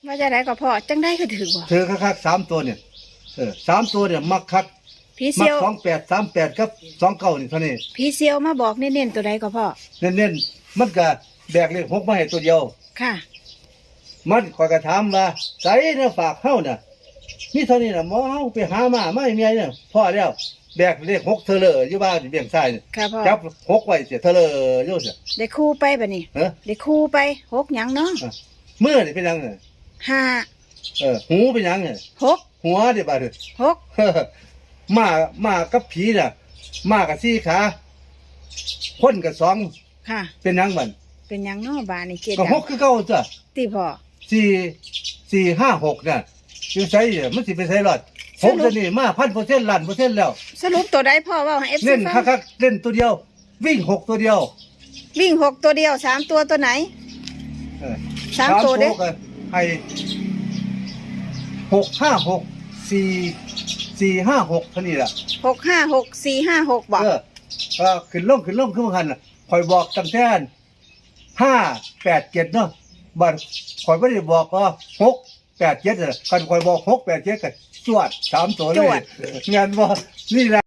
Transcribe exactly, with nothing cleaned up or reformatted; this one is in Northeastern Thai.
ว่าจะไดก็พ่อ จังได้ก็ถือบ่ ถือคักๆ สามตัวเนี่ย เออ สามตัวเนี่ย มักคัก ผีเสี่ยว มักสองแปด สามแปด กับ สองเก้า นี่เท่านี้ ผีเสี่ยวมาบอกเน้นๆ ตัวใดก็พ่อ เน้นๆ มันก็แบกเลขหกมาให้ตัวเดียว ค่ะ มัน ข้อยก็ถามว่า "ไสเนี่ยฝากเฮาน่ะ มีเท่านี้น่ะ หมอเฮาไปหามา มาให้เมียเนี่ย พอแล้ว แบกเลขหกเทอเลอร์อยู่บ้านเวียงซ้ายเนี่ย ค่ะพ่อ จับหกไว้เสียเทอเลอร์อยู่เสีย" ได้คู่ไปบัดนี้ ฮะ ได้คู่ไป หกหยังเนาะ อ่ะ มือนี่เป็นหยังเนี่ย ห้า เออ หูเป็นหยังเนี่ย หก หัวเด้บาดนี้ หก มา มากับผีน่ะ มากับสี่ขา คนกับสอง ค่ะ เป็นหยังบัด เป็นหยังเนาะบาดนี้เจ๊ดำ ก็หกคือเก่าจ้ะ ติพ่อ สี่ สี่ห้าหกน่ะ อยู่ไสเนี่ย มันสิไปไสรอด สรุป หกตัวนี้มา พันเปอร์เซ็นต์ ล้านเปอร์เซ็นต์แล้ว สรุปตัวใดพ่อ เว้าให้ เอฟซี เน้น ฟัง คักๆ เน้นตัวเดียว วิ่งหกตัวเดียว วิ่งหกตัวเดียว สามตัวตัวไหน เออ สามตัวเด้ สามตัวก็ให้ หกห้าหก สี่ สี่ห้าหก เท่านี้ล่ะ หกห้าหก สี่ห้าหก บ่ เออ เออ ขึ้นลง ขึ้นลง คือว่าหั่นน่ะ ข้อยบอกตั้งแต่ ห้าแปดเจ็ด เนาะ บัดข้อยบ่ได้บอกว่า หกแปดเจ็ด น่ะ คันข้อยบอก หกแปดเจ็ด ก็จวด สามตัวเลย จวด แม่นบ่ นี่ล่ะ